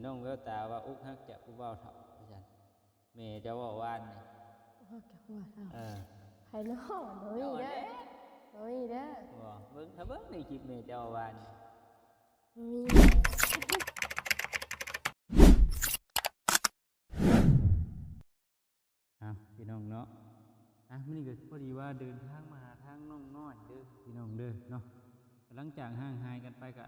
ນ້ອງແວວຕາວ່າອົກຫັກຈາກຜູ້ບ່າວເຖົ້າວ່າຊັ້ນ. ແມ່ເຈົ້າເວົ້າວານນີ້ ອອກຈາກຫົວເຮົາ ເອີ ໃຜເນາະ? ບໍ່ມີເດີ ບໍ່ມີເດີ. ບໍ່ ເບິ່ງ ຖ້າເບິ່ງໃນຄລິບແມ່ເຈົ້າເວົ້າວານນີ້ ບໍ່ມີ. ອ້າວ ພີ່ນ້ອງເນາະ ອ່ະ ມື້ນີ້ກໍພໍດີວ່າເດີນທາງມາຫາທາງນ້ອງນ້ອຍເດີ ພີ່ນ້ອງເດີເນາະ. ຫຼັງຈາກຫ່າງຫາຍກັນໄປກະ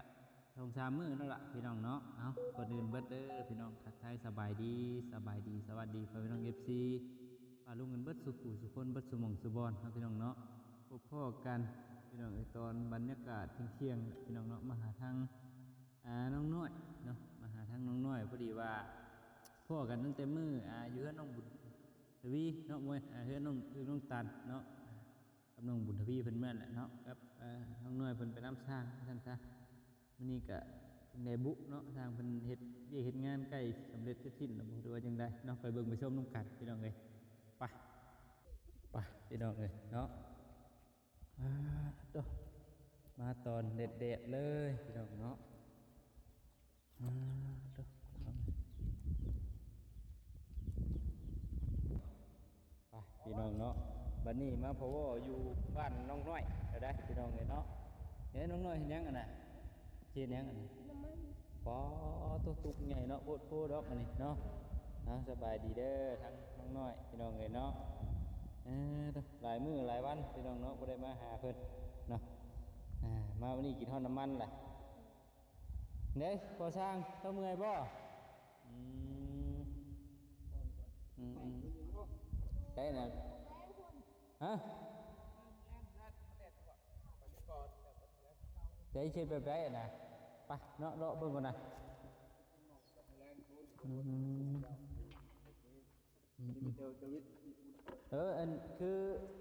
ສອງສາມມື້ແລ້ວລະ ພີ່ນ້ອງເນາະ. ເອົາ ກ່ອນອື່ນເບິດເດີພີ່ນ້ອງ ທັກທາຍສະບາຍດີ ສະບາຍດີ ສະຫວັດດີພໍ່ແມ່ພີ່ນ້ອງ ເອັຟຊີ ປ້າລຸງກັນເບິດສູ່ຜູ້ສູ່ຄົນ ເບິດສູ່ໝ່ອງສູ່ບ່ອນເນາະ ພີ່ນ້ອງເນາະ. ພົບພໍ້ກັນ ພີ່ນ້ອງເອີຍ ຕອນບັນຍາກາດທ່ຽງໆ ພີ່ນ້ອງເນາະ ມາຫາທາງ ອ່າ ນ້ອງນ້ອຍເນາະ ມາຫາທາງນ້ອງນ້ອຍ. ພໍດີວ່າພໍ້ກັນຕັ້ງແຕ່ມື້ ອ່າ ຢູ່ເຮືອນນ້ອງບຸນທະວີເນາະ ບໍ່ແມ່ນ ອ່າ ເຮືອນນ້ອງ ນ້ອງຕັນເນາະ ກັບນ້ອງບຸນທະວີເພິ່ນແມ່ນແຫຼະເນາະ ກັບ ເອີ ນ້ອງນ້ອຍເພິ່ນໄປນຳຊ່າງວ່າຊັ້ນຊະ. ມື້ນີ້ກະເປັນໄດບຸເນາະ ຊ່າງເພິ່ນເຮັດວຽກເຮັດງານໃກ້ສຳເລັດເສັດສິ້ນແລ້ວບໍ່ ຫຼືວ່າຈັ່ງໃດເນາະ ໄປເບິ່ງໄປຊົມນຳກັນ ພີ່ນ້ອງເອີຍ. ໄປ ໄປ ພີ່ນ້ອງເອີຍເນາະ. ອ່າ ໂຕ ມາຕອນແດດໆ ເລີຍ ພີ່ນ້ອງເນາະ. ອ່າ ໂຕ ໄປ ພີ່ນ້ອງເນາະ ບັດນີ້ມາພໍ້ຢູ່ບ້ານນ້ອງນ້ອຍແລ້ວໄດ໋ ພີ່ນ້ອງເອີຍເນາະ. ເອີ ນ້ອງນ້ອຍເຮັດຫຍັງຫັ້ນນະ? ເຮັດຫຍັງຫັ້ນນະ? ນ້ຳມັນ. ປາໂຕ ຕຸກໃຫຍ່ເນາະ ໂພດໂພດອກອັນນີ້ເນາະ. ເອົາ ສະບາຍດີເດີທາງນ້ອງນ້ອຍ ພີ່ນ້ອງເອີຍເນາະ. ເອີ ຫຼາຍມື້ຫຼາຍວັນ ພີ່ນ້ອງເນາະ ບໍ່ໄດ້ມາຫາເພິ່ນເນາະ. ອ່າ ມາມື້ນີ້ກິນຮອດນ້ຳມັນລະ. ເດ້ ພໍ່ຊ່າງ ເຈົ້າເມື່ອຍບໍ່? ອືມ ອືມ ອືມ ໄດ້ນະ ຮະ? ໄດ້ເຮັດແບບໃດນະ? ໄປເນາະ ເລາະເບິ່ງກ່ອນນະ. ອືມ ອືມ ອືມ ເອີ ອັນ ຄື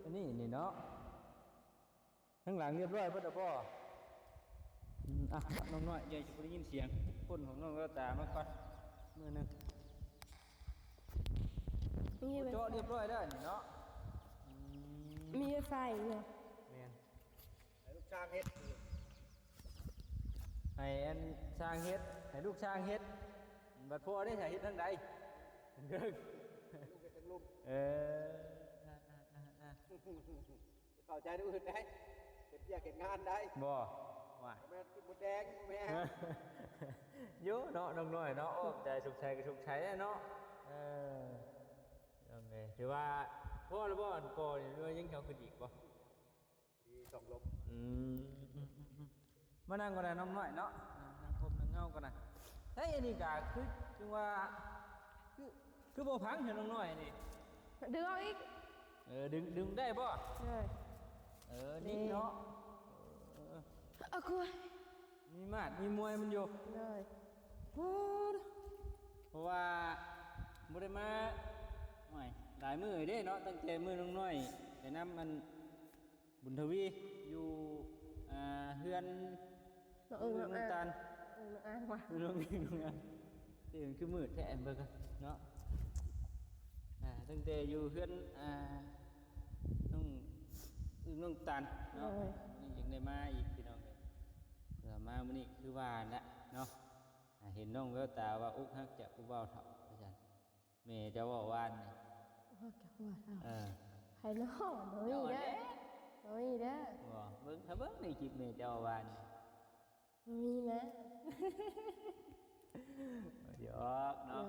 ອັນນີ້ນີ້ເນາະ ທາງຫຼັງຮຽບຮ້ອຍເບິດແລ້ວບໍ່? ອືມ ອ່ະ ນ້ອງນ້ອຍ ຢ່າຊິບໍ່ໄດ້ຍິນສຽງ ຄົນຂອງນ້ອງແວວຕາມາກ່ອນ ມື້ໜຶ່ງ ມີໄວ ເຈາະຮຽບຮ້ອຍແລ້ວນີ້ເນາະ. ອືມ ມີໄວຟາຍຢູ່. ແມ່ນ ໃຫ້ລູກຊ່າງເຮັດ ໃຫ້ອັນຊ່າງເຮັດ ໃຫ້ລູກຊ່າງເຮັດ ບັດພໍ່ເດ້ ໃຫ້ເຮັດທາງໃດ? ເທິງ ເອີ ເຂົ້າໃຈແນວອື່ນໄດ໋ ເຮັດວຽກເຮັດງານໄດ໋ ບໍ່ ວ່າ ບໍ່ແມ່ນກິນໝົດແດງ ບໍ່ແມ່ນ ຢູ່ເນາະ ນ້ອງນ້ອຍເນາະ. ໂອ້ ໃຈສຸກໃສກໍສຸກໃສແຫຼະເນາະ. ເອີ ໂອເຄ ຖືວ່າພໍແລ້ວບໍ່? ອັນກໍນີ້ ຫຼືວ່າຍັງເຈົ້າຂຶ້ນອີກບໍ່? ດີສອງລົມ ອືມ ອືມ ອືມ ອືມ ມານັ່ງກ່ອນນະ ນ້ອງນ້ອຍເນາະ ນັ່ງ ນັ່ງພົບນັ່ງເງົາກ່ອນນະ. ເຮີ້ຍ ອັນນີ້ກະຄື ຄືວ່າ ຄື ຄືບໍ່ພັງເທື່ອ ນ້ອງນ້ອຍນີ້ ດຶງອອກອີກ. ເອີ ດຶງ ດຶງໄດ້ບໍ່? ເອີ ເອີ ນີ້ເນາະ ເອີ ເອົາ ຄືມີມາດມີມວຍມັນຢູ່ ເອີ ເພາະວ່າບໍ່ໄດ້ມາ ໂອ້ຍ ຫຼາຍມື້ເດ້ເນາະ ຕັ້ງແຕ່ມື້ນ້ອງນ້ອຍໄປນຳອັນ ບຸນທະວີ ຢູ່ ອ່າ ເຮືອນນ້ອງເອີງ ນ້ອງເອີງ ນ້ອງຕານ ນ້ອງອາງວ່າ ນ້ອງເອີງ ນ້ອງອາງ ເອີງ ຄືມືດແທ້ ເບິ່ງເນາະ. ອ່າ ຕັ້ງແຕ່ຢູ່ເຮືອນ ອ່າ ນ້ອງອຶ່ງ ນ້ອງຕານເນາະ ໂດຍ ມື້ນີ້ຍັງໄດ້ມາອີກ ພີ່ນ້ອງເອີຍ. ເພື່ອມາມື້ນີ້ຄືວ່າແຫຼະເນາະ ອ່າ ເຫັນນ້ອງແວວຕາວ່າອົກຫັກຈາກຜູ້ບ່າວເຖົ້າວ່າຊັ້ນ. ແມ່ເຈົ້າເວົ້າວານນີ້ ອອກຈາກຫົວເຮົາ ເອີ ໃຜເນາະ? ບໍ່ມີເດີ ບໍ່ມີເດີ. ບໍ່ ເບິ່ງ ຖ້າເບິ່ງໃນຄລິບແມ່ເຈົ້າເວົ້າວານນີ້ ບໍ່ມີນະ ຢອກເນາະ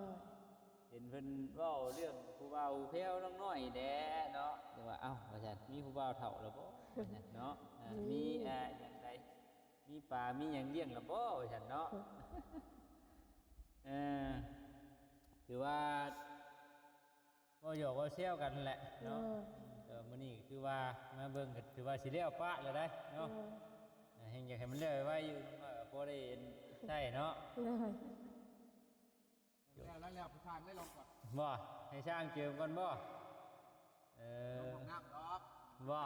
ເອີ ເຫັນເພິ່ນເວົ້າເລື່ອງຜູ້ບ່າວຜູ້ແພ້ວນ້ອງນ້ອຍແດ່ເນາະ ແຕ່ວ່າ ເອົ້າ ວ່າຊັ້ນ ມີຜູ້ບ່າວເຖົ້າແລ້ວບໍ່? ວ່າຊັ້ນເນາະ ເອີ ບໍ່ມີ ມີ ອ່າ ຫຍັງໃດ ມີປາມີຫຍັງລ້ຽງແລ້ວບໍ່? ວ່າຊັ້ນເນາະ ເອີ ຖືວ່າເວົ້າຫຍອກເວົ້າແຊວກັນແຫຼະເນາະ ເອີ ກໍມື້ນີ້ຄືວ່າມາເບິ່ງກໍຖືວ່າຊິແລ້ວປະແລ້ວໄດ໋ເນາະ ເອີ ແຮ່ງຢາກໃຫ້ມັນແລ້ວໄວໆຢູ່ ນ້ອງນ້ອຍກໍພໍໄດ້ໃຊ້ເນາະ ເອີ ແລ້ວ ແລ້ວ ແລ້ວ ຜູ້ຊ່າງໄດ້ລົງກ່ອນ ບໍ່ ໃຫ້ຊ່າງເຈີມກ່ອນບໍ່? ເອີ ລົງຫ້ອງນ້ຳດອກ ບໍ່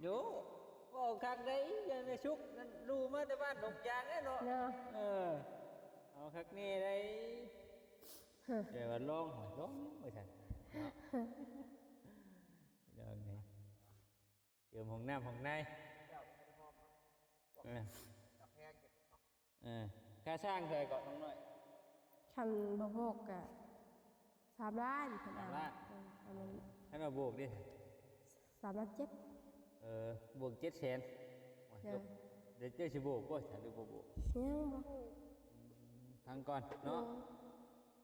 ໂອ້ ເວົ້າຄັກໄດ໋ ຢ່າໄປຊຸກນັ້ນ ຮູ້ມາແຕ່ບ້ານດົງຢາງເດ້ເນາະ ເນາະ ເອີ ເອົາຄັກແນ່ໄດ໋ ແຕ່ວ່າລອງ ລອງ ວ່າຊັ້ນເນາະ ລອງໄງ ເຈີມຫ້ອງນ້ຳຫ້ອງໃນ ເອີ ເອີ ຄ່າຊ່າງເທົ່າໃດເກາະ ນ້ອງນ້ອຍ? ຄັນບໍ່ບອກກະສາມລ້ານເພິ່ນເອົາ ສາມລ້ານ ເອີ ອັນນັ້ນ ຄັນວ່າບວກເດ້ ສາມລ້ານເຈັດ ເອີ ບວກເຈັດແສນ ໂອ້ຍ ໂດຍ ເຈົ້າຊິບວກບໍ່ ຫຼືບໍ່ບວກ? ຍັງບໍ່ຮູ້ ອືມ ຟັງກ່ອນເນາະ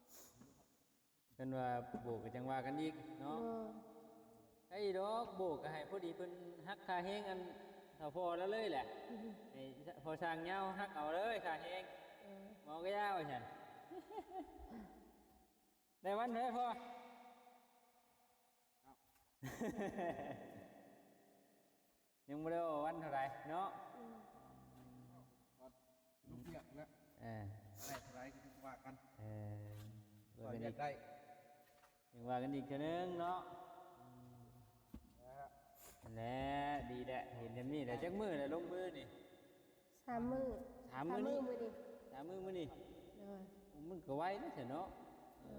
ເອີ ເພິ່ນວ່າບວກກໍຈັ່ງວ່າກັນອີກເນາະ ໂດຍ ໄດ້ດອກ ບວກກໍໃຫ້ພໍດີເພິ່ນຫັກຄ່າແຮງອັນເຖົ້າພໍ່ລາວເລີຍແຫຼະ ອືມ ໃຫ້ພໍ່ຊ່າງຍາວຫັກເອົາເລີຍຄ່າແຮງ ເອີ ເມາກໍຢາວ່າຊັ້ນ ໄດ້ວັນເທົ່າໃດພໍ່? ເອົ້າ ຍັງບໍ່ໄດ້ເວົ້າວັນເທົ່າໃດເນາະ ອືມ ກໍລຸກວຽກແລ້ວ ເອີ ໄດ້ເທົ່າໃດກໍວ່າກັນ ເອີ ຊ່ອຍວຽກໄດ້ ຍັງວ່າກັນອີກເທື່ອໜຶ່ງເນາະ ອືມ ນັ້ນແຫຼະ ດີແຫຼະ ເຫັນແບບນີ້ແຫຼະ ຈັກມື້ແຫຼະລົງມືນີ້? ສາມມື້ ສາມມື້ນີ້ ສາມມື້ມື້ນີ້ ສາມມື້ມື້ນີ້ ໂດຍ ໂອ້ ມັນກໍໄວເນາະ ເອີ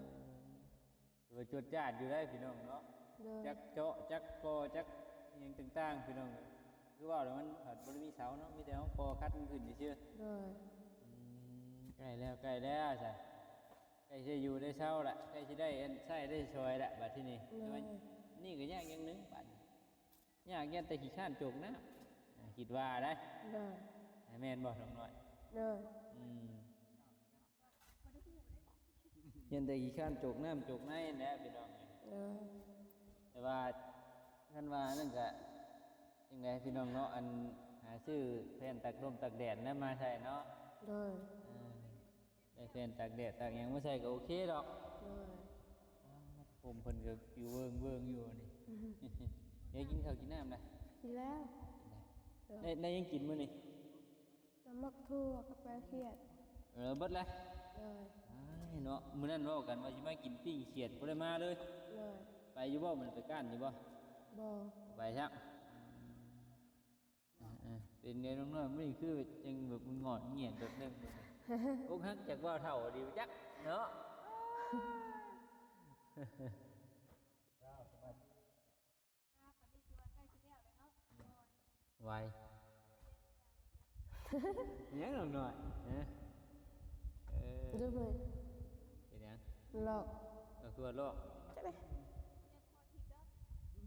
ເອີ ຖືວ່າຈວດຈາດຢູ່ໄດ໋ພີ່ນ້ອງເນາະ ໂດຍ ຈັກເຈາະ ຈັກກໍ່ ຈັກອີ່ຫຍັງຕ່າງໆ ພີ່ນ້ອງ ຄືເວົ້າແລ້ວມັນບໍ່ໄດ້ມີເສົາເນາະ ມີແຕ່ເຮົາກໍ່ຂັດມັນຂຶ້ນຊື່ໆ ໂດຍ ອືມ ໃກ້ແລ້ວ ໃກ້ແລ້ວຊະ ໃກ້ຊິໄດ້ຢູ່ໄດ້ເຊົາລະ ໃກ້ຊິໄດ້ອັນໃຊ້ໄດ້ສອຍລະ ບັດທີນີ້ ໂດຍ ແຕ່ວ່ານີ້ກໍຍາກຢ່າງໜຶ່ງບັດນີ້ ຍາກຢ້ານແຕ່ຂີ້ຄ້ານໂຈກນ້ຳ ຄິດວ່າໄດ໋ ໂດຍ ແມ່ນບໍ່ນ້ອງນ້ອຍ? ໂດຍ ອືມ ຢ້ານແຕ່ຂີ້ຄ້ານໂຈກນ້ຳໂຈກໃນແຫຼະພີ່ນ້ອງ ໂດຍ ແຕ່ວ່າຄັນວ່ານັ້ນກະຈັ່ງໃດພີ່ນ້ອງເນາະ ອັນຫາຊື້ແຜ່ນຕາກລົມຕາກແດດນັ້ນມາໃສ່ເນາະ ໂດຍ ເອີ ໄດ້ແຜ່ນຕາກແດດຕາກຫຍັງມາໃສ່ກໍໂອເຄດອກ ໂດຍ ອ່າ ຜົມເພິ່ນກໍປິວເວີ້ງໆຢູ່ນີ້ ອືຮຶ ເຮັດກິນເຂົ້າກິນນ້ຳນະ ກິນແລ້ວ ກິນແລ້ວ ໂດຍ ໄດ້ ໄດ້ຫຍັງກິນມື້ນີ້? ຕຳໝາກຖົ່ວກັບແກງຂຽດ ເອີ ເບິດແລ້ວ ໂດຍ ອ້າຍເນາະ ມື້ນັ້ນເວົ້າກັນວ່າຊິມາກິນປີ້ງຂຽດ ບໍ່ໄດ້ມາເລີຍ ໂດຍ ໄປຢູ່ບໍ່? ມື້ນັ້ນໄປກ້ານຢູ່ບໍ່? ບໍ່ ໄປຊະ ອ່າ ເປັນໄງນ້ອງນ້ອຍ ມື້ນີ້ຄືຈັ່ງແບບງອດງຽດແບບໜຶ່ງ ອົກຫັກຈາກບ່າວເຖົ້າດີຈັກເນາະ ໄວ ຫຍັງນ້ອງນ້ອຍ ຮະ ເອີ ເປັນຫຍັງ? ລອກ ກໍຄືວ່າລອກ ຈັກແຫຼະ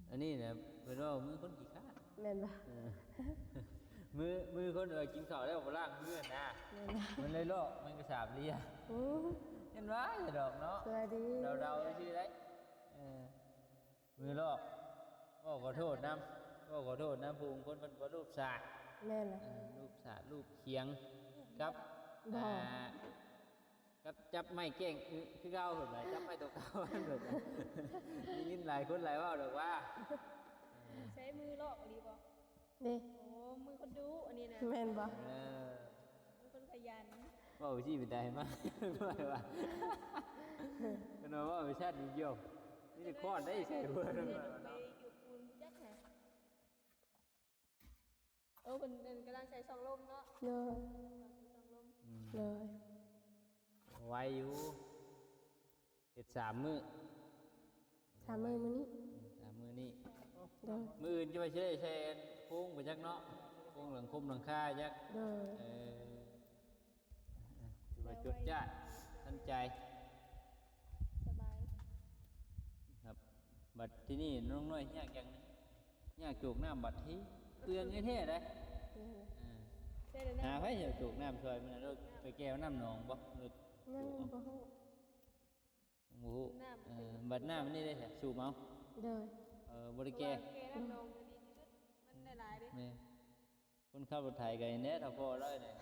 ອັນນີ້ນະ ເພິ່ນເວົ້າມືຄົນຂີ້ຄ້ານ ແມ່ນບໍ່? ເອີ ມື ມືຄົນວ່າກິນເຂົ້າແລ້ວບໍ່ລ້າງມືນະ ແມ່ນບໍ່? ມັນເລີຍລອກ ມັນກໍສາບເລຍ ໂອ້ ເຫັນວ່າຊະດອກເນາະ ສະບາຍດີ ເດົາໆຊື່ໄດ໋ ເອີ ມືລອກ ເວົ້າຂໍໂທດນຳ ເວົ້າຂໍໂທດນຳ ຜູ້ຄົນເພິ່ນບໍ່ລູບສາດ ແມ່ນລະ ເອີ ລູບສາດລູບຂຽງ ກັບ ບໍ່ ອ່າ ກັບຈັບໄມ້ແກ້ງອຶຄືເກົ່າ ເພິ່ນວ່າຈັບໄມ້ຕົວເກົ່າ ເພິ່ນວ່າ ໄດ້ຍິນຫຼາຍຄົນຫຼາຍເວົ້າດອກວ່າ ໃຊ້ມືລອກອີ່ຫຼີບໍ່? ເດ້ ໂອ້ ມືຄົນດຸອັນນີ້ນະ ແມ່ນບໍ່? ເອີ ເປັນຄົນຂະຫຍັນ ເວົ້າຊີ້ເປັນຕາໃຫ້ມາ ວ່າ ເພິ່ນວ່າເວົ້າໄປຊາດນີ້ດຽວ ມີແຕ່ຄອນໄດ້ໃສ່ຫົວ ເພິ່ນວ່າ ໄປຢູ່ປູນບໍ່ຈັກຫາ ເອີ ເພິ່ນ ເພິ່ນກຳລັງໃສ່ຊ່ອງລົມເນາະ ໂດຍ ກຳລັງໃສ່ຊ່ອງລົມ ອືມ ໂດຍ ໄວຢູ່ ເຮັດສາມມື້ ສາມມື້ມື້ນີ້ ອືມ ສາມມື້ນີ້ ໂດຍ ມື້ອື່ນຈະວ່າຊິໄດ້ໃສ່ໂຄງໄປຈັກເນາະ ໂຄງຫຼັງຄົມຫຼັງຄາຈັກ ໂດຍ ເອີ ຖືວ່າຈົດຈ້ານທັນໃຈ ສະບາຍ ຄັບ ບັດທີນີ້ນ້ອງນ້ອຍຍາກຢ່າງໜຶ່ງ ຍາກໂຈກນ້ຳບັດທີ ເປືອງແທ້ໆເດ້ ເອີ ຫາໃຜຊິໂຈກນ້ຳຊ່ອຍມັນ ໄປແກ່ວນ້ຳໜອງບໍ່ ຍັງບໍ່ຮູ້ ບໍ່ຮູ້ ນ້ຳ ເອີ ບັດນ້ຳອັນນີ້ເດ້ ສູບເອົາ ໂດຍ ເອີ ບໍ່ໄດ້ແກ່ ແກ່ນ້ຳໜອງກໍດີທີ່ສຸດ ມັນໄດ້ຫຼາຍເດ້ ແມ່ນ ຄົນຂັບລົດໄຖກໍເຫັນແດ່ ຖ້າພໍລາວນີ້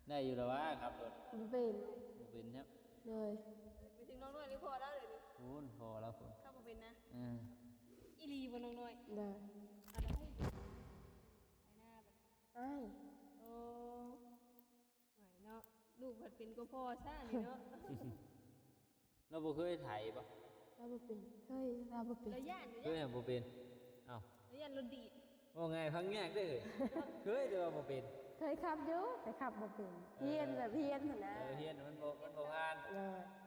ໄດ້ຢູ່ລະວ່າຂັບລົດ ບໍ່ເປັນ ບໍ່ເປັນແທ້ ໂດຍ ໄປເຖິງນ້ອງນ້ອຍນີ້ພໍລາວເດນີ້ ໂອ້ ພໍລາວພຸ້ນ ຂັບບໍ່ເປັນນະ ເອີ ອີ່ຫຼີບໍ່ນ້ອງນ້ອຍ ໂດຍ ອາ ໄປນາບັດ ອ້າຍ ໂອ້ ຫວາຍເນາະ ລູກພັດເປັນກວ່າພໍ່ຊະນີ້ເນາະ ລາວບໍ່ເຄີຍໄຖບໍ່? ລາວບໍ່ເປັນ ເຄີຍ ລາວບໍ່ເປັນ ລາວຢ້ານຢູ່ ເຄີຍ ເດ້ ບໍ່ເປັນ ເອົ້າ ລາວຢ້ານລົດດີດ ເວົ້າງ່າຍຟັງຍາກເດີ້ ເຄີຍແຕ່ວ່າບໍ່ເປັນ ເຄີຍຂັບຢູ່ ແຕ່ຂັບບໍ່ເປັນ ເອີ ຮຽນແບບຮຽນຫັ້ນນະ ເອີ ຮຽນມັນບໍ່ ມັນບໍ່ຜ່ານ ເອີ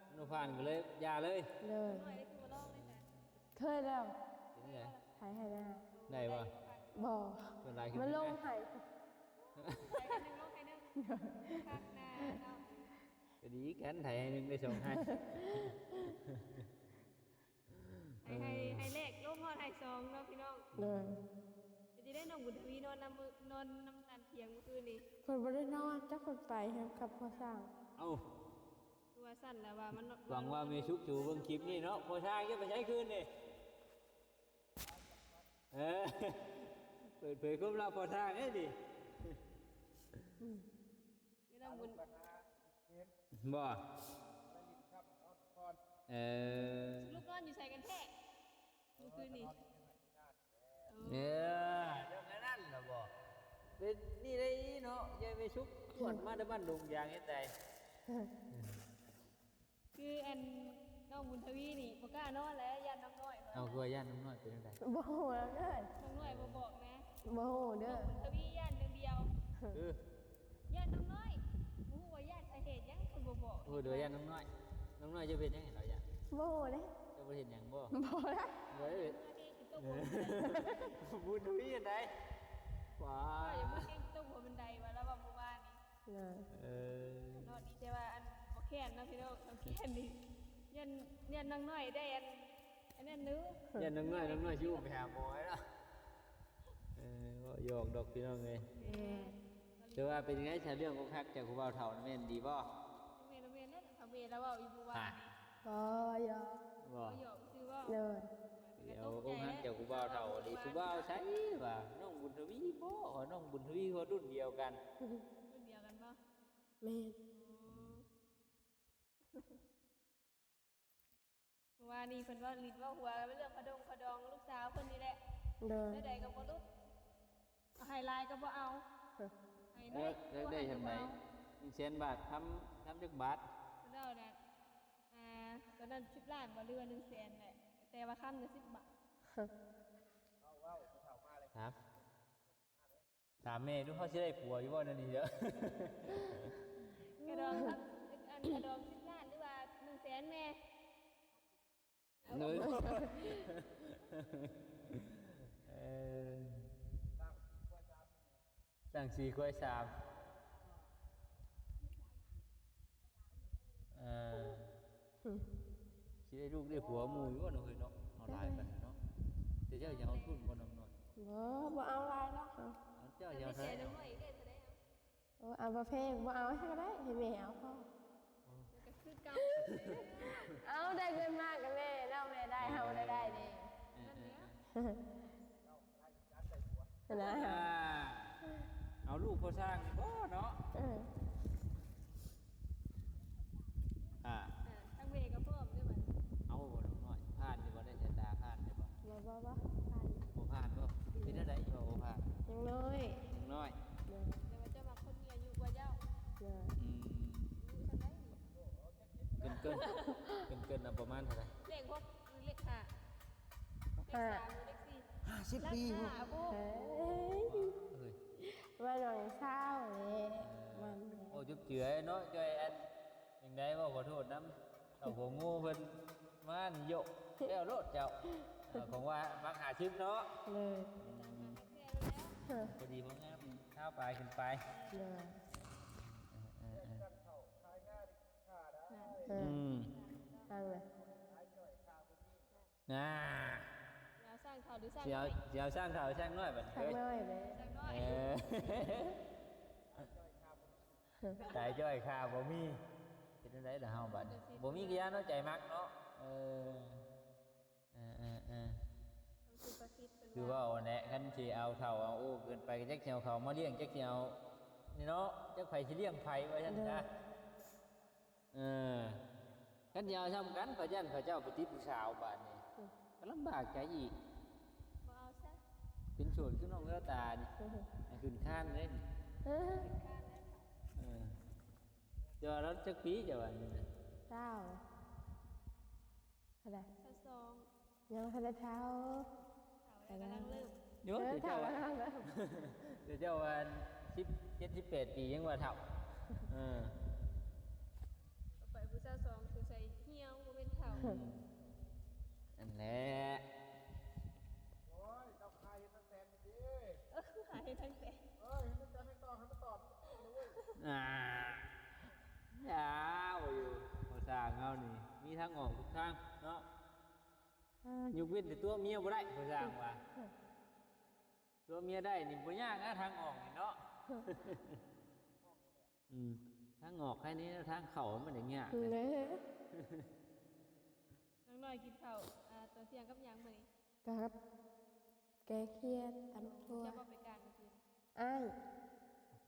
ມັນບໍ່ຜ່ານກໍເລີຍຢ່າເລີຍ ເລີຍ ນ້ອຍໄດ້ຄືວ່າລອງໄດ້ຊະ ເຄີຍແລ້ວ ເປັນຈັ່ງໃດ? ໄຖໄຮ່ນາ ໄດ້ບໍ່? ບໍ່ ສ່ວນຫຼາຍຄື ມາລົງໄຮ່ ໄຖໄຮ່ໜຶ່ງ ລົງໄຮ່ໜຶ່ງ ຄັກນາເນາະ ກໍດີກັນ ໄຖໄຮ່ໜຶ່ງໄດ້ສອງໄຮ່ ໄຮ່ ໄຮ່ ໄຮ່ແລກລົງຮອດໄຮ່ສອງເນາະພີ່ນ້ອງ. ໂດຍ. ເປັນຈັ່ງໃດນ້ອງບຸນທະວີນອນນຳມື້ ນອນນຳຕານທ່ຽງມື້ຄືນນີ້? ເພິ່ນບໍ່ໄດ້ນອນ ຈັກເພິ່ນໄປກັບພໍ່ຊ່າງ. ເອົ້າ ຄືວ່າຊັ້ນແລ້ວວ່າມັນ ຫວັງວ່າແມ່ສຸກຈະເບິ່ງຄລິບນີ້ເນາະ. ພໍ່ຊ່າງຈະໄປໃສຄືນນີ້? ເອີ ເປີດເຜີຍຄວາມລັບພໍ່ຊ່າງເດ້ນີ້. ອືມ ຄືນ້ອງບຸນ ບໍ່ ເອີ ສະຫຼຸບນອນຢູ່ໃສກັນແທ້ມື້ຄືນນີ້? ເອີ ເລື່ອງອັນນັ້ນລະບໍ່ ເປັນນີ້ໄດ້ເນາະ. ຍາຍແມ່ສຸກ ຊວນມາແຕ່ບ້ານດົງຢາງເຮັດໃດ? ຄືອັນນ້ອງບຸນທະວີນີ້ບໍ່ກ້ານອນແລ້ວ ຢ້ານນ້ອງນ້ອຍວ່າ. ເອົາ ຄືວ່າຢ້ານນ້ອງນ້ອຍເປັນຈັ່ງໃດ? ບໍ່ຮູ້ນຳເດີ ນ້ອງນ້ອຍບໍ່ບອກນະ. ບໍ່ຮູ້ເດີ ບຸນທະວີຢ້ານຢ່າງດຽວ. ຄື ຢ້ານນ້ອງນ້ອຍ ບໍ່ຮູ້ວ່າຢ້ານສາເຫດຫຍັງເພິ່ນບໍ່ບອກ. ໂອ້ ເດີຢ້ານນ້ອງນ້ອຍ. ນ້ອງນ້ອຍຈະເປັນຫຍັງໃຫ້ລາວຢ້ານ? ບໍ່ຮູ້ເດ້ ເຈົ້າບໍ່ເຫັນຫຍັງບໍ່? ບໍ່ນະ ເອີ ບຸນທະວີອັນໃດ? ວ້າ ຢ່າມາເກັ່ງຕົວບັນໄດວ່າລາວເວົ້າເມື່ອວານນີ້. ເອີ ເນາະ ດີແຕ່ວ່າອັນບໍ່ແຄ້ນເນາະພີ່ນ້ອງ. ແຄ້ນນີ້ ຢ້ານ ຢ້ານນ້ອງນ້ອຍໄດ້ອັນ ອັນນັ້ນເນາະ ຢ້ານນ້ອງນ້ອຍ ນ້ອງນ້ອຍຊິອຸ້ມໄປຫາໝໍເນາະ. ເອີ ເວົ້າຫຍອກດອກພີ່ນ້ອງເອີຍ. ແມ່ນ ແຕ່ວ່າເປັນຈັ່ງໃດຊະ ເລື່ອງອົກຫັກຈາກຜູ້ບ່າວເຖົ້ານັ້ນແມ່ນດີບໍ່? ແມ່ນ ແມ່ນແລ້ວ ເຂົາແມ່ນລາວເວົ້າຢູ່ເມື່ອວານນີ້. ບໍ່ ຫຍອກ ບໍ່ ຫຍອກຊື່ບໍ່? ໂດຍ. ດຽວອົກຫັກຈາກຜູ້ບ່າວເຖົ້ານີ້ ຜູ້ບ່າວໃສວ່າ ນ້ອງບຸນທະວີບໍ່? ນ້ອງບຸນທະວີເຂົາລຸ້ນດຽວກັນ. ລຸ້ນດຽວກັນບໍ່? ແມ່ນ. ອໍ ເມື່ອວານນີ້ເພິ່ນເວົ້າຫຼິ້ນເວົ້າຫົວກັນເລື່ອງຂະດົງຂະດອງລູກສາວເພິ່ນນີ້ແຫຼະ. ໂດຍ. ແນວໃດກໍບໍ່ຫຼຸດ ເອົາໃຫ້ຫຼາຍກໍບໍ່ເອົາ ໃຫ້ໜ້ອຍກໍບໍ່ໃຫ້. ຢາກໄດ້ສ່ຳໃດ? ໜຶ່ງແສນບາດ ຄຳ ຄຳຈັກບາດ? ເພິ່ນເວົ້ານະ ອ່າ ຕອນນັ້ນສິບລ້ານບໍ່ ຫຼືວ່າໜຶ່ງແສນແຫຼະ ແຕ່ວ່າຄຳນະສິບບາດ. ເວົ້າ ເວົ້າ ເຖົ້າມາເລີຍ ຖາມ ຖາມແມ່ດູ ເຮົາຊິໄດ້ຜົວຢູ່ບໍ່ແນວນີ້ເດີ? ກະດອງ ອັນ ກະດອງສິບລ້ານ ຫຼືວ່າໜຶ່ງແສນແມ່? ເອີ ສ້າງສີ່ຄວາຍສາມ ເອີ ຊິໄດ້ລູກໄດ້ຜົວໝູ່ຢູ່ບໍ່ເນາະເຮີຍເນາະ? ເອົາຫຼາຍປານນັ້ນເນາະ. ແຕ່ເຈົ້າຢາກເອົາທຶນບໍ່ນ້ອງນ້ອຍ? ບໍ່ ບໍ່ເອົາຫຼາຍດອກ. ເອົາ ເຈົ້າຢາກເທົ່າໃດ? ໂອ້ ເອົາບໍ່ແພງ ບໍ່ເອົາໃຫ້ກໍໄດ້ ໃຫ້ແມ່ເອົາພໍ. ໂອ້ ມັນກໍຄືເກົ່າ. ເອົາ ໄດ້ເງິນມາກໍແມ່ເນາະ ແມ່ໄດ້ ເຮົາບໍ່ໄດ້ໄດ້ເດ້. ເອີ ເອີ ເອີ ນະ ອ່າ ເອົາລູກພໍ່ຊ່າງນີ້ບໍ່ເນາະ? ເອີ ອ່າ ອ່າ ທາງເວກໍພ້ອມເດ້ບັດນີ້. ເອົາບໍ່ນ້ອງນ້ອຍ ຜ່ານຢູ່ບໍ່? ໄດ້ສາຍຕາຜ່ານຢູ່ບໍ່? ບໍ່ ບໍ່ ບໍ່ຜ່ານ. ບໍ່ຜ່ານບໍ່? ເປັນແນວໃດບໍ່ ບໍ່ຜ່ານ? ຍັງນ້ອຍ ຍັງນ້ອຍ. ໂດຍ. ແຕ່ວ່າເຈົ້າມັກຄົນມີອາຍຸກວ່າເຈົ້າ. ໂດຍ. ອືມ ອາຍຸສ່ຳໃດນີ້? ເກີນ ເກີນ ເກີນ ເກີນ ເອົາປະມານເທົ່າໃດ? ເລກຫົກ ເລກຫ້າ. ຫ້າ ເລກສາມ ເລກສີ່ ຫ້າສິບປີພຸ້ນ. ໂອ້ ເອີຍ ວ່ານ້ອງສາວເດ້. ເອີ ມັນ ໂອ້ ຈຸບເຈື່ອຍເນາະ ຈ່ອຍ ອັນ ຈັ່ງໃດເວົ້າຂໍໂທດນຳ ເອົາຫົວງູເພິ່ນມາໂຍະແລ້ວໂລດເຈົ້າ. ເອີ ຂອງວ່າມັກຫ້າສິບເນາະ. ເລີຍ ອືມ ພໍດີພໍງາມ ຊາວປາຍຂຶ້ນໄປ. ເລີຍ ເອີ ເອີ ເອີ ເອີ ອືມ ທາງເລີຍ. ອ່າ ຊິເອົາຊ່າງເຖົ້າຫຼືຊ່າງນ້ອຍ? ຊິເອົາ ຊິເອົາຊ່າງເຖົ້າຊ່າງນ້ອຍບັດນີ້? ຊ່າງນ້ອຍເດ້. ເອີ ສາຍຈ້ອຍຂ້າບໍ່ມີ. ເຮັດແນວໃດລະເຮົາບັດນີ້? ບໍ່ມີກະຢ່າເນາະ ໃຈມັກເນາະ. ເອີ ເອີ ເອີ ເອີ ຄືເວົ້າຫັ້ນແຫຼະ ຄັນຊິເອົາເຖົ້າເອົາໂອ້ເກີນໄປ ກໍຈັກຊິເອົາເຂົາມາລ້ຽງ ຈັກຊິເອົານີ້ເນາະ ຈັກໃຜຊິລ້ຽງໃຜວ່າຊັ້ນຊະ. ເອີ ຄັນຊິເອົາຊ່ຳກັນ ພະຢ້ານພະເຈົ້າໄປຕິດຜູ້ສາວບາດນີ້ ອືມ ກໍລຳບາກໃຈອີກ. ບໍ່ເອົາຊະ ເປັນໂສດຄືນ້ອງແວວຕານີ້ ອືມ ໃຫ້ຂຶ້ນຄານເດ້ນີ້. ເອີ ຂຶ້ນຄານແລ້ວ. ເອີ ແຕ່ວ່າລາວຈັກປີເຈົ້າວ່ານີ້ນະ? ຊາວ. ເທົ່າໃດ? ຊາວສອງ. ຍັງບໍ່ທັນໄດ້ເຖົ້າ ເຖົ້າແລ້ວກຳລັງເລີ່ມ. ໂຍ ເອີ ເຈົ້າວ່າ ເຖົ້າກຳລັງເລີ່ມ ດຽວເຈົ້າວ່າສິບເຈັດ ສິບແປດປີຍັງວ່າເຖົ້າ. ເອີ ໄປຜູ້ຊາວສອງສົງໄສຫ່ຽວ ບໍ່ແມ່ນເຖົ້າ. ອືມ ອັນແຫຼະ. ໂອ້ຍ ເຈົ້າຂາຍເຮັດຕັ້ງແຕ່ນີ້. ເອີ ຂາຍເຮັດຕັ້ງແຕ່. ເອີ ໃຫ້ມັນຕອບ ໃຫ້ມັນຕອບ ໃຫ້ມັນຕອບເລີຍ. ອ່າ ຢ່າ ທາງອອກທຸກທາງເນາະ. ອາ ຍົກເວັ້ນແຕ່ຕົວເມຍບໍ່ໄດ້ ເພິ່ນສ້າງວ່າ ຕົວເມຍໄດ້ນີ້ບໍ່ຍາກນະ ທາງອອກນີ້ເນາະ. ອືມ ທາງອອກໃຄແນ່ ທາງເຂົ້າມັນຍັງຍາກເດ້. ນ້ອງນ້ອຍກິນເຂົ້າ ອາ ຕອນທ່ຽງກັບຫຍັງມື້ນີ້? ກັບແກງເຫັດ ຕຳຖົ່ວ. ເຈົ້າບໍ່ໄປການມື້ຄືນ? ອ້າຍ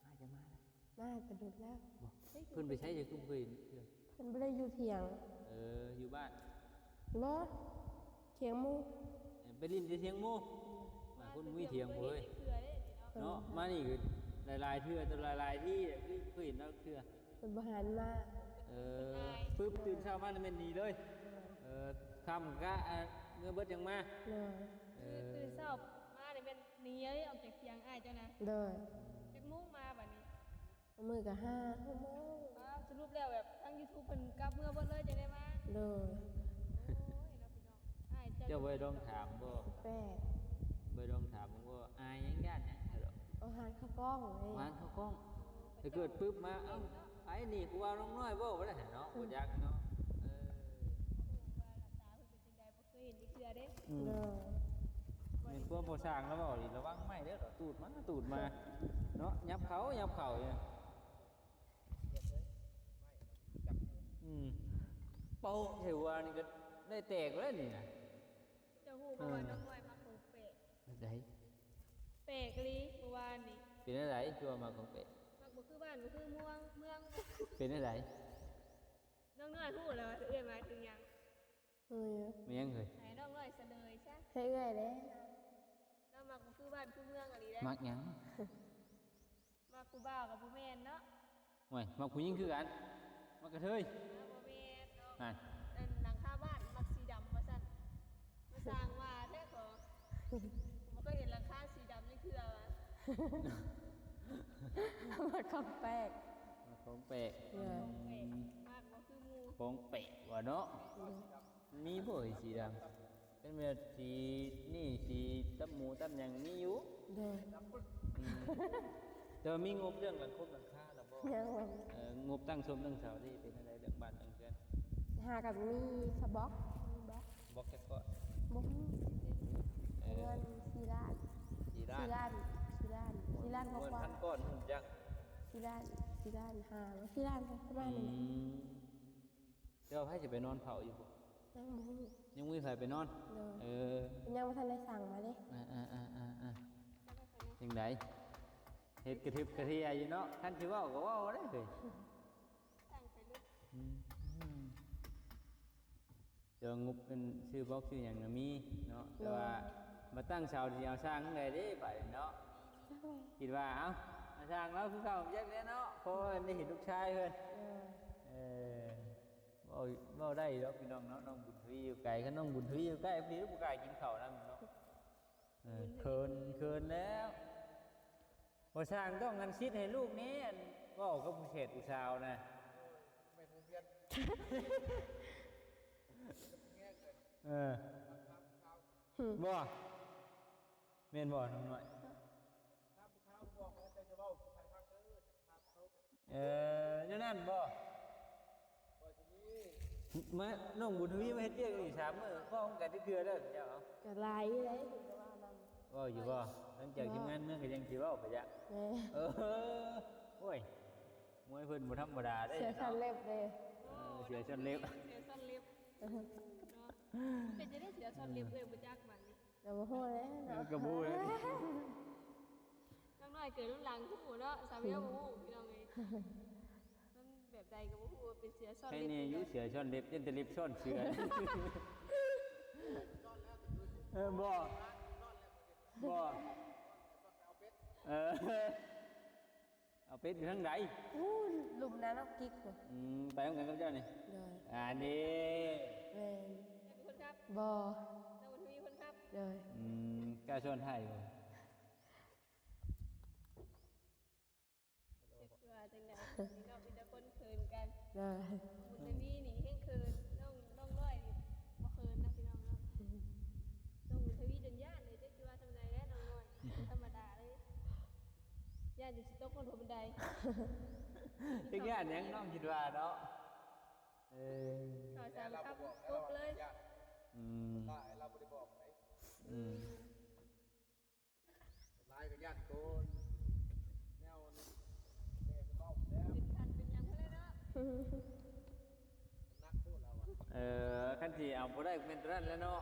ອ້າຍຈະມາແລ້ວ. ມາແຕ່ດົນແລ້ວ. ບໍ່ ເພິ່ນໄປໃສ ຈະຄືບໍ່ເຫັນເທື່ອ? ເພິ່ນບໍ່ໄດ້ຢູ່ຖຽງ. ເອີ ຢູ່ບ້ານ. ບໍ່ ຖຽງໝູ່. ເອີ ໄປຫຼິ້ນຢູ່ຖຽງໝູ່. ມາຄົນມີຖຽງເວີຍ ເນາະ. ມານີ້ກໍຫຼາຍໆເທື່ອ ແຕ່ຫຼາຍໆທີ່ ຄືບໍ່ເຫັນເຮົາເທື່ອ. ເພິ່ນບໍ່ຫັນມາ. ເອີ ປຶບ ຕື່ນເຊົ້າມາແມ່ນໜີເລີຍ. ເອີ ຄ່ຳກະ ເອີ ເມືອເບິດຈັ່ງມາ. ເອີ ຕື່ນເຊົ້າມານີ້ແມ່ນໜີເລີຍ ອອກຈາກຖຽງອ້າຍເຈົ້ານະ. ໂດຍ. ຈັກໂມງມາບັດນີ້? ມື້ກະຫ້າຫົກໂມງ. ສະຫຼຸບແລ້ວແບບທາງຢູທູບເພິ່ນກັບເມືອເບິດເລີຍ ຈັ່ງໄດ້ມາ? ໂດຍ. ໂອ້ຍເນາະ ພີ່ນ້ອງ. ອ້າຍເຈົ້າ ເຈົ້າບໍ່ໄດ້ລອງຖາມບໍ່? ແປດ. ບໍ່ໄດ້ລອງຖາມບໍ່? ອາຍຫຍັງ ຢ້ານຫຍັງ? ໂອ ຮ້ານເຂົ້າກ້ອງເດ້. ຮ້ານເຂົ້າກ້ອງ. ແຕ່ເກີດປຶບມາ ເອົ້າ ໄອ້ນີ້ຜູ້ວ່ານ້ອງນ້ອຍບໍ່ ບໍ່ໄດ້ເນາະ. ບໍ່ຈັກເນາະ. ເອີ ວ່າໜ້າຕາເພິ່ນເປັນຈັ່ງໃດ ບໍ່ເຄີຍເຫັນຈັກເທື່ອເດ້. ອືມ ໂດຍ. ແມ່ນຄວາມພໍ່ຊ່າງລາວເວົ້ານີ້ ລະວັງໄມ້ເດີ້ ຕູດມາ ຕູດມາເນາະ. ຫຍັບເຂົ້າ ຫຍັບເຂົ້າຢູ່. ອືມ ໂປະ ຖືວ່ານີ້ກໍໄດ້ແຕກແລ້ວນີ້ນະ. ເຈົ້າຮູ້ບໍ່ວ່າ ເອີ ນ້ອງນ້ອຍມັກຂອງແປກ? ແບບໃດ? ແປກອີ່ຫຼີ ເມື່ອວານນີ້. ເປັນແນວໃດ ຄືວ່າມັກຂອງແປກ? ມັກບໍ່ຄືບ້ານ ບໍ່ຄືເມືອງ ເມືອງ. ເປັນແນວໃດ? ນ້ອງນ້ອຍຮູ້ແລ້ວວ່າເອື້ອຍໝາຍເຖິງຫຍັງ? ເອີຍ ແມ່ນຫຍັງເອີຍ? ໃຫ້ນ້ອງນ້ອຍສະເໜີຊະ. ໃຫ້ເອື້ອຍເດ້. ລາວມັກບໍ່ຄືບ້ານຄືເມືອງອີ່ຫຼີເດ້. ມັກຫຍັງ? ມັກຜູ້ບ່າວກໍບໍ່ແມ່ນເນາະ. ໂອ້ຍ ມັກຜູ້ຍິງຄືກັນ ມັກກະເທີຍ. ເອີ ບໍ່ແມ່ນເນາະ. ອັນຫຼັງຄາບ້ານມັກສີດຳວ່າຊັ້ນ. ມາສ້າງວ່າແທ້ ກໍບໍ່ເຄີຍເຫັນຫຼັງຄາສີດຳຈັກເທື່ອວ່າ. ມັກຂອງແປກ ມັກຂອງແປກ. ເອີ ຂອງແປກ ມັກບໍ່ຄືໝູ່ ຂອງແປກວ່າເນາະ. ເອີ ມີບໍ່ເອີຍສີດຳ? ເປັນແບບສີນີ້ ສີຕຳໝູຕຳຫຍັງມີຢູ່. ໂດຍ. ອືມ ແຕ່ວ່າມີງົບເລື່ອງຫຼັງຄົບຫຼັງຄາແລ້ວບໍ່? ຍັງ. ເອີ ງົບຕັ້ງສົມຕັ້ງເສົານີ້ເປັນຈັ່ງໃດ ເລື່ອງບ້ານເລື່ອງເຮືອນ? ຫາກັນມີສະບລັອກ ມີບລັອກ. ບລັອກຈັກກ້ອນ? ບໍ່ຮູ້. ເອີ ເງິນສີ່ລ້ານ. ສີ່ລ້ານ ສີ່ລ້ານ ສີ່ລ້ານ ສີ່ລ້ານກວ່າໆ. ເງິນພັນກ້ອນຮູ້ຈັກ? ສີ່ລ້ານ ສີ່ລ້ານຫ້າ ສີ່ລ້ານປະມານນັ້ນແຫຼະ. ອືມ ແຕ່ວ່າໃຜຊິໄປນອນເຝົ້າຢູ່ພຸ້ນ? ຍັງບໍ່ຮູ້ ຍັງບໍ່ມີໃຜໄປນອນ. ໂດຍ. ເອີ ຍັງບໍ່ທັນໄດ້ສັ່ງມາເດ້. ອ່າໆໆໆ ຈັ່ງໃດ ເຮັດກະທຶບກະເທຍຢູ່ເນາະ. ຄັນຊິເວົ້າກໍເວົ້າໄດ້ເລີຍ ສັ່ງໄປເລີຍ. ອືມ ແຕ່ວ່າງົບເປັນຊື້ບລັອກຊື້ຫຍັງນະມີເນາະ. ໂດຍ. ແຕ່ວ່າມາຕັ້ງເສົາຊິເອົາສ້າງໃດເດ້ບາດນີ້ເນາະ. ໂດຍ. ຄິດວ່າ ເອົ້າ ມາສ້າງລາວຄືເກົ່າຈັກແຫຼະເນາະ ເພາະວ່າໄດ້ເຫັນລູກຊາຍເພິ່ນ. ໂດຍ. ເອີ ເວົ້າ ເວົ້າໄດ້ດອກພີ່ນ້ອງເນາະ. ນ້ອງບຸນທະວີຢູ່ໄກ ຄັນນ້ອງບຸນທະວີຢູ່ໃກ້ ພີ່ບໍ່ກ້າກິນເຂົ້ານຳເນາະ. ເອີ ເຂີນ ເຂີນແລ້ວ. ບໍ່ຊ່າງຕ້ອງອັນສິດໃຫ້ລູກນີ້ ອັນເວົ້າກັບຜູ້ເສດຜູ້ສາວນະ. ແມ່ນໂຮງຮຽນ ເອີ ບໍ່ ແມ່ນບໍ່ ນ້ອງນ້ອຍ? ຖາມຜູ້ເຖົ້າບອກວ່າເຈົ້າຈະເວົ້າໃຜຄັກເດີ ຖາມເຂົາ. ເອີ ແນວນັ້ນບໍ່? ມາ ນ້ອງບຸນທະວີມາເຮັດວຽກນີ້ສາມມື້ ພ້ອມກັນຈັກເທື່ອແລ້ວເຈົ້າ? ກໍຫຼາຍຢູ່ເດ້ ເຫັນແຕ່ວ່ານັ້ນ. ເວົ້າຢູ່ບໍ່? ຫຼັງຈາກທີມງານເມືອກໍຍັງຊິເວົ້າໄປຈ້ະ. ແມ່ນ. ເອີ ໂອ້ຍ ມວຍເພິ່ນບໍ່ທຳມະດາເດ້ ເສືອຊ້ອນເລັບເດ້. ເອີ ເສືອຊ້ອນເລັບ ເສືອຊ້ອນເລັບເນາະ. ເປັນຈັ່ງໃດເສືອຊ້ອນເລັບ ເອີຍ ບໍ່ຈັກບັດນີ້. ກໍບໍ່ຮູ້ແຫຼະເນາະ ກໍບໍ່ຮູ້ແຫຼະ. ນ້ອງນ້ອຍເກີດລຸນຫຼັງຮູ້ເນາະ ສາວແວວບໍ່ຮູ້ພີ່ນ້ອງເອີຍ. ມັນແບບໃດກໍບໍ່ຮູ້ ເປັນເສືອຊ້ອນເລັບ. ໃຄແນ່ຢູ່ເສືອຊ້ອນເລັບ ຍັງແຕ່ເລັບຊ້ອນເສືອ. ເອີ ບໍ່ ບໍ່ ເອີ ເອົາເປັດຢູ່ທາງໃດ? ອູ້ນ ລຸ່ມນານ້ອງກິກພຸ້ນ. ອືມ ໄປນຳກັນກັບເຈົ້ານີ້? ໂດຍ. ອັນນີ້ ແມ່ນ. ເປັນຄົນຂັບ? ບໍ່. ນ້ອງບຸນທະວີຄົນຂັບ? ໂດຍ. ອືມ ກ້າຊ້ອນທ້າຍຢູ່ບໍ່? ຈັກຊິວ່າຈັ່ງໃດ ນີ້ເນາະ ມີແຕ່ຄົນເຂີນກັນ. ໂດຍ. ບຸນທະວີນີ້ແຮງເຂີນ ນ້ອງ ນ້ອງນ້ອຍນີ້ບໍ່ເຂີນນະພີ່ນ້ອງເນາະ. ນ້ອງບຸນທະວີຈົນຢ້ານເລີຍ ຈັກຊິວ່າຈັ່ງໃດແຫຼະ ນ້ອງນ້ອຍ ບໍ່ທຳມະດາເລີຍ. ຢ້ານຈົນຊິຕົກລົງບັນໄດ. ຈັກຢ້ານຫຍັງ ນ້ອງຄິດວ່າເນາະ? ເອີ ເຂົາສາມາດຂັບບໍ່ ອືມ ຫຼາຍລາວບໍ່ໄດ້ບອກໃດ ອືມ ຫຼາຍກໍຢ້ານໂຕ ແນວແມ່ເວົ້າແລ້ວ ເປັນຄັນເປັນຫຍັງພຸ້ນແຫຼະເນາະ ໜັກໂພດລາວວ່າ ເອີ ຄັນຊິເອົາບໍ່ໄດ້ກໍແມ່ນໂຕນັ້ນແຫຼະເນາະ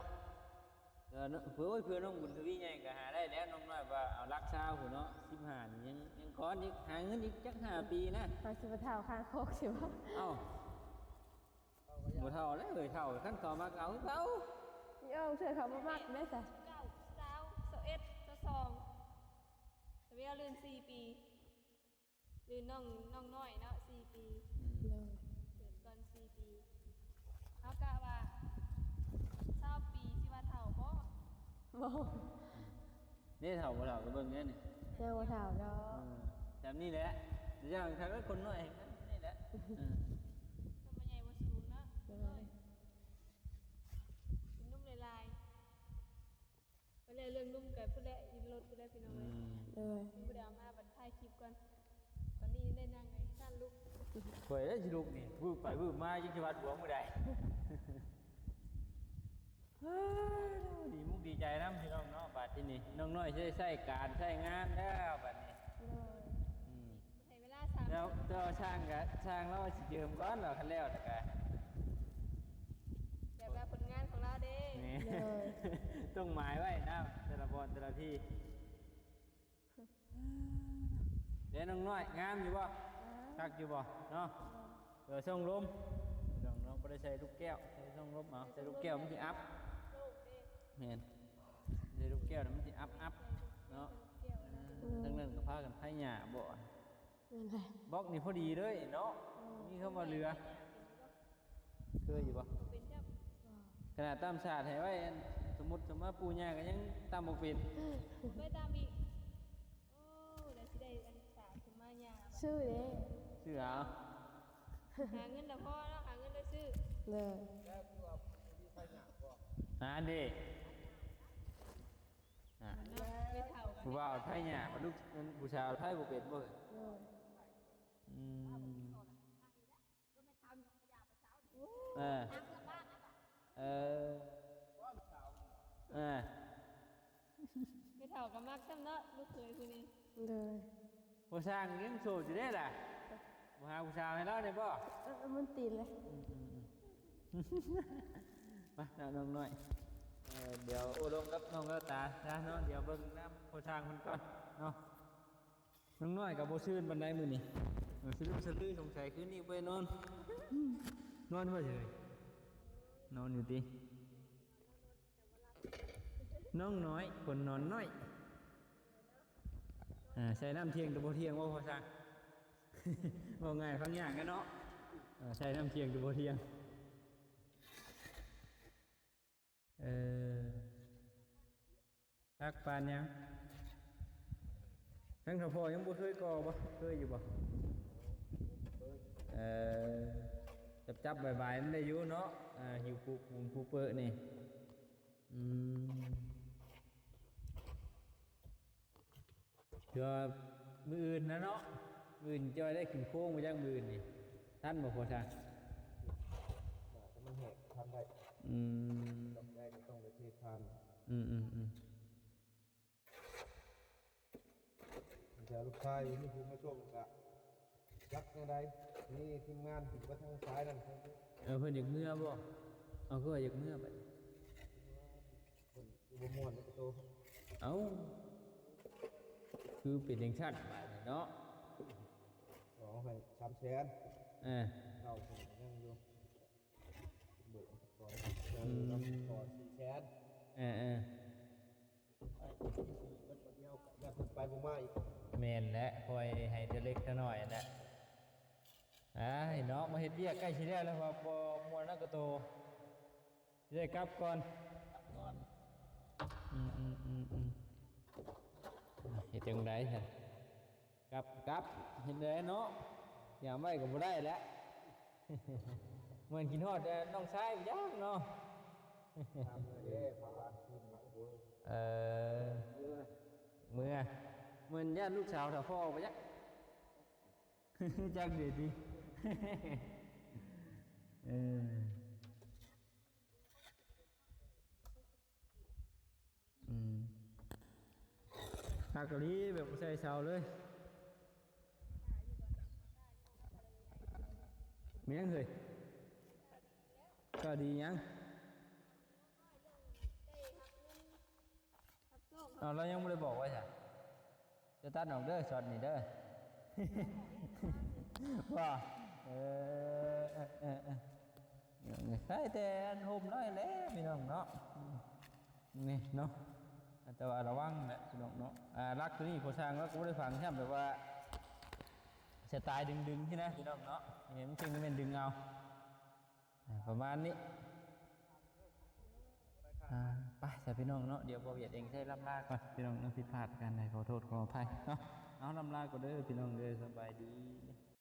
ເອີ ເນາະ ເພື່ອ ໂອ້ຍ ເພື່ອນ້ອງບຸນທະວີໃຫຍ່ກໍຫາໄດ້ແລ້ວ ນ້ອງນ້ອຍວ່າເອົາຫຼັກຊາວພຸ້ນເນາະ ສິບຫ້ານີ້ຍັງ ຍັງກ່ອນອີກ ຫາເງິນອີກຈັກຫ້າປີນະ ເຮົາຊິບໍ່ເຖົ້າຄາງຄອກຊິບໍ່ ເອົ້າ ບໍ່ເຖົ້າແລ້ວເອີຍ ເຖົ້າ ຄັນເຂົາມັກເອົາຄືເກົ່າ ເອີ ເທື່ອເຂົາບໍ່ມັກເດ້ຊະ ເກົ້າ ຊາວ ຊາວເອັດ ຊາວສອງ ສະເວຍລື່ນສີ່ປີ ຫຼືນ້ອງ ນ້ອງນ້ອຍເນາະ ສີ່ປີ ອືມ ໂດຍ ເກີດກ່ອນສີ່ປີ ເຮົາກະວ່າຊາວປີຊິວ່າເຖົ້າບໍ່? ບໍ່ ນີ້ເຖົ້າບໍ່ເຖົ້າກໍເບິ່ງແດ່ນີ້ ຍັງບໍ່ເຖົ້າດອກ ເອີ ແບບນີ້ແຫຼະ ຢ່າງຄັກຄົນນ້ອຍນີ້ແຫຼະ ເອີ ຄົນບໍ່ໃຫຍ່ບໍ່ສູງເນາະ ໂດຍ ກິນນົມຫຼາຍໆ ໄປແລ້ວເລື່ອງນຸ່ມກັນພຸ້ນແຫຼະ ຢູ່ລົດພຸ້ນແຫຼະພີ່ນ້ອງເອີຍ ອືມ ໂດຍ ບໍ່ໄດ້ເອົາມາບັດຖ່າຍຄລິບກ່ອນ ຕອນນີ້ໄດ້ນັ່ງໄອ້ຊັ້ນລຸກ ຂ້ອຍໄດ້ຊິລຸກນີ້ ວືບໄປວືບມາ ຈັກຊິວັດບວງມື້ໃດ ດີມຸກດີໃຈນຳພີ່ນ້ອງເນາະ ບາດທີນີ້ນ້ອງນ້ອຍຊິໄດ້ໃຊ້ການໃຊ້ງານແລ້ວບາດນີ້ ໂດຍ ອືມ ໃຫ້ເວລາສາມ ແລ້ວ ແຕ່ວ່າຊ່າງກະ ຊ່າງລາວຊິເຈີມກ່ອນວ່າ ຄັນແລ້ວແລ້ວກະ ແບບວ່າຜົນງານຂອງລາວເດ້ ນີ້ ໂດຍ ຕ້ອງໝາຍໄວ້ນະ ແຕ່ລະບ່ອນແຕ່ລະທີ່ ເດ້ນ້ອງນ້ອຍ ງາມຢູ່ບໍ່? ງາມ ຄັກຢູ່ບໍ່ເນາະ? ເອີ ຊ່ອງລົມ ນ້ອງໆ ບໍ່ໄດ້ໃສ່ລູກແກ້ວ ໃສ່ຊ່ອງລົມເອົາ ໃສ່ລູກແກ້ວມັນຊິອັບ ໂລກເດ້ ແມ່ນ ໃສ່ລູກແກ້ວແລ້ວມັນຊິອັບໆ ເນາະ ເອີ ທາງນັ້ນກໍພາກັນໄຖຫຍ້າບໍ່? ແມ່ນແຫຼະ ບລັອກນີ້ພໍດີເລີຍເນາະ ອືມ ມີຄຳວ່າເຫຼືອ ເຄີຍຢູ່ບໍ່? ເປັນຈ້ຳ ຂະໜາດຕຳສາດໃຫ້ໄວ້ ອັນ ສົມມຸດ ສົມມາປູ່ຍ່າກໍຍັງຕຳບໍ່ເປັນ ບໍ່ເຄີຍຕຳອີກ ໂອ້ ແລ້ວຊິໄດ້ອັນສາດຂຶ້ນມາຫຍ້າ ຊື້ເດ້ ຊື້ເອົາ ຫາເງິນລະພໍເນາະ ຫາເງິນໄດ້ຊື້ ເດີ ແລ້ວຄືວ່າມີໄຜຫຍ້າບໍ່? ອັນເດ້ ອ່າ ເນາະ ໄປເຖົ້າກັນ ຜູ້ບ່າວໄຖຫຍ້າ ຜູ້ລູກ ຜູ້ສາວໄຖບໍ່ເປັນບໍ່? ໂດຍ ອືມ ເອີ ເອີ ເອີ ແມ່ເຖົ້າກໍມັກຊ້ຳເນາະ ລູກເຂີຍຜູ້ນີ້ ໂດຍ ຜູ້ຊ່າງຍັງໂສດຢູ່ເດ້ລະ ບໍ່ຫາຜູ້ສາວໃຫ້ລາວໄດ້ບໍ່? ເອີ ມັນຕີນເລີຍ ອືມໆໆ ມາ ນ້ອງນ້ອຍ ເອີ ດຽວໂອ້ລົມກັບນ້ອງແວວຕາຊະເນາະ ດຽວເບິ່ງນຳຜູ້ຊ່າງເພິ່ນກ່ອນເນາະ. ນ້ອງນ້ອຍກໍບໍ່ຊື່ນປານໃດມື້ນີ້ ເອີ ສະລຶມສະລື ສົງໄສຄືນນີ້ບໍ່ໄດ້ນອນ ນອນບໍ່ເອີຍ? ນອນຢູ່ຕິ ນ້ອງນ້ອຍຄົນນອນນ້ອຍ ອ່າ ໃສ່ນ້ຳທ່ຽງແຕ່ບໍ່ທ່ຽງ ເວົ້າພາສາ ເວົ້າງ່າຍຟັງຍາກເນາະ ເອີ ໃສ່ນ້ຳທ່ຽງແຕ່ບໍ່ທ່ຽງ. ເອີ ຄັກປານຫຍັງ? ທັງເຖົ້າພໍ່ຍັງບໍ່ເຄີຍກໍ່ບໍ່? ເຄີຍຢູ່ບໍ່? ເອີ ຈັບໆບາຍໆມັນໄດ້ຢູ່ເນາະ ອ່າ ຫິ້ວພູກ ປູນພູເປິນີ້ ອືມ. ເທື່ອມື້ອື່ນນະເນາະ ມື້ອື່ນຈ່ອຍໄດ້ຂຶ້ນໂຄ້ງບໍ່ຈັກ ມື້ອື່ນນີ້ທັນບໍ່ພໍ່ຊ່າງ? ໜ້າຈະມັນແຫ້ງທັນໄດ້ ອືມ ຕ້ອງໄດ້ກໍຕ້ອງໄດ້ເທຄານ ອືມໆໆ ແຕ່ລູກຊາຍມີຜູ້ມາຊົມກະ ຈັກແນວໃດ ມີທີມງານຂຶ້ນໄປທາງສາຍນັ້ນ ເອີ ເພິ່ນຢາກເມືອບໍ່? ເອົາ ຄືວ່າຢາກເມືອບັດນີ້ ເພິ່ນຄືບໍ່ມ່ວນໃນກະໂຕ ເອົ້າ ຄືເປັນຈັ່ງຊັ້ນບາດນີ້ເນາະ ຂໍໃຫ້ສາມແສນ ເອີ ເອົາເພິ່ນຍັງຢູ່ ເບີກກ່ອນ ອືມ ຂໍສີ່ແສນ ເອີໆ ໄປຄົນທີ່ສີ່ເບິດຄົນດຽວກໍຢ້ານເພິ່ນໄປບໍ່ມາອີກ ແມ່ນແຫຼະ ປ່ອຍໃຫ້ເທື່ອເລັກເທື່ອນ້ອຍຫັ້ນແຫຼະ ອ້າຍເນາະ ມາເຮັດວຽກໃກ້ຊິແລ້ວແລ້ວ ວ່າບໍ່ມ່ວນນຳກະໂຕ ຊິໄດ້ກັບກ່ອນ ກັບກ່ອນ ອືມໆໆໆ ເຮັດຈັ່ງໃດຊັ້ນ? ກັບ ກັບ ເຮັດແນວໃດເນາະ ຍາມໄວ້ກໍບໍ່ໄດ້ແຫຼະ ເໝືອນຄິດຮອດແຕ່ນ້ອງຊາຍບໍ່ຈັກເນາະ ເອີ ເມື່ອ ເມື່ອ ເໝືອນຢ້ານລູກສາວຖ້າພໍ່ບໍ່ຈັກ ຈັກເດຕິ ເອີ. ຄັກອີ່ຫຼີ ແບບບໍ່ໃສ່ເສົາເລີຍ. ແມ່ນຫຍັງເຮີ້ຍ? ຂ່າວດີຫຍັງ? ເອົາ ລາວຍັງບໍ່ໄດ້ບອກໄວ້ຊະ. ຈະຕັດອອກເດີ ຊັອດນີ້ເດີ ວ່າ ເອີ ເອີ ເອີ ເອີ ໃສ່ແຕ່ອັນຮົ່ມນ້ອຍແຫຼະພີ່ນ້ອງເນາະ ນີ້ເນາະ ແຕ່ວ່າລະວັງແຫຼະພີ່ນ້ອງເນາະ. ອ່າ ຫຼັກຕົວນີ້ພໍ່ຊ່າງລາວກໍບໍ່ໄດ້ຝັງຊ້ຳ ແບບວ່າສະໄຕດຶງໆຊີ້ນະພີ່ນ້ອງເນາະ ນີ້ມັນຈຶ່ງແມ່ນດຶງເອົາ ອ່າ ປະມານນີ້ ອ່າ ໄປຊະພີ່ນ້ອງເນາະ ດຽວບໍ່ວຽດເອງຊິໄດ້ລ່ຳລາກ່ອນພີ່ນ້ອງເນາະ ຜິດພາດປະການໃດຂໍໂທດຂໍອະໄພເນາະ ເອົາ ລ່ຳລາກ່ອນເດີພີ່ນ້ອງເດີ ສະບາຍດີ.